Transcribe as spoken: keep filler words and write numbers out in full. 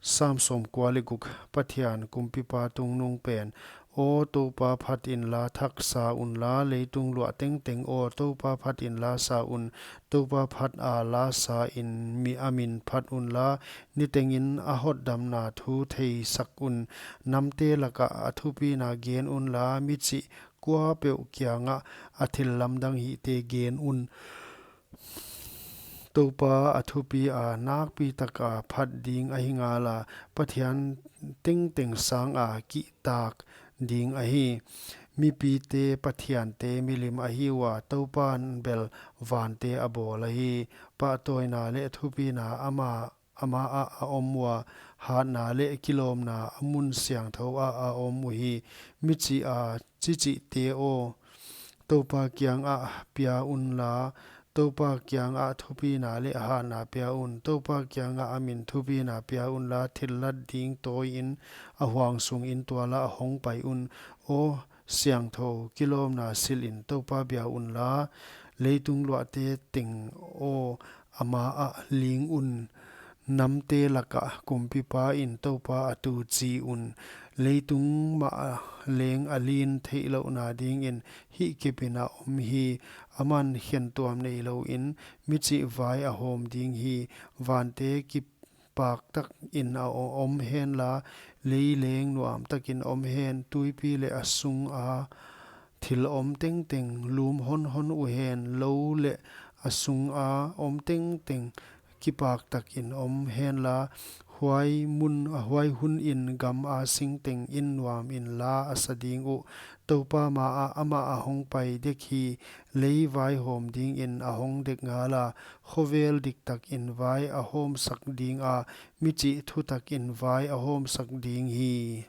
Sam sawmkua leh guk. Pathian Kumpipa Tungnungpen. Aw Toupa, phat inla, thak sa unla, leitung luah tengteng aw Toupa, phat inla, sa un. Toupa phat a la sa in, mi a min phat unla, nitengin a hotdamna thu theisak un. Namte lakah a thupina gen unla, michih kuapeuh kiangah a thillamdang hihte gen un. Toupa a thupi a, nakpi taka phat ding ahi ngala, pathian tengteng sanga kihtak ding ahi. Mipite pathiante milim ahi ua, Toupan bel vante a bawl ahi. Pahtawina leh thupina ama, ama ah a om ua, hatna leh kilawmna a mun siangthou ah a om uhi. Michih a chichihte aw, Toupa kiangah pia unla, Toupa kiangah thupina leh hatna pia un. Toupa kiangah a min thupina pia unla, thillat ding tawiin a huang sungin tuala a hongpai un. Aw siangthou, kilawmna silhin Toupa bia unla, leitung luahte teng aw, ama ah ling un. Namte lakah Kumpipa in Toupa a tu chi un. Leitung mah leng a lin theihlouhna dingin hihkipin a om hi. Aman khentuam neilouin michih vai a hawm ding hi. Vante kipak takin a o-, om henla, lei leng nuam takin om hen. Tuipi leh a sunga thil om tengteng lum honhon uhen. Lou leh a sunga om tengteng kipak takin om henla, huai mun, huai hunin gama sing tengin nuamin la a sa ding uh. Toupa ma ah amah a hongpai dek hi. Lei vaihawm dingin a hong dek ngala, khovel diktakin vai a hawmsak dinga, michih thutakin vai a hawmsak ding hi.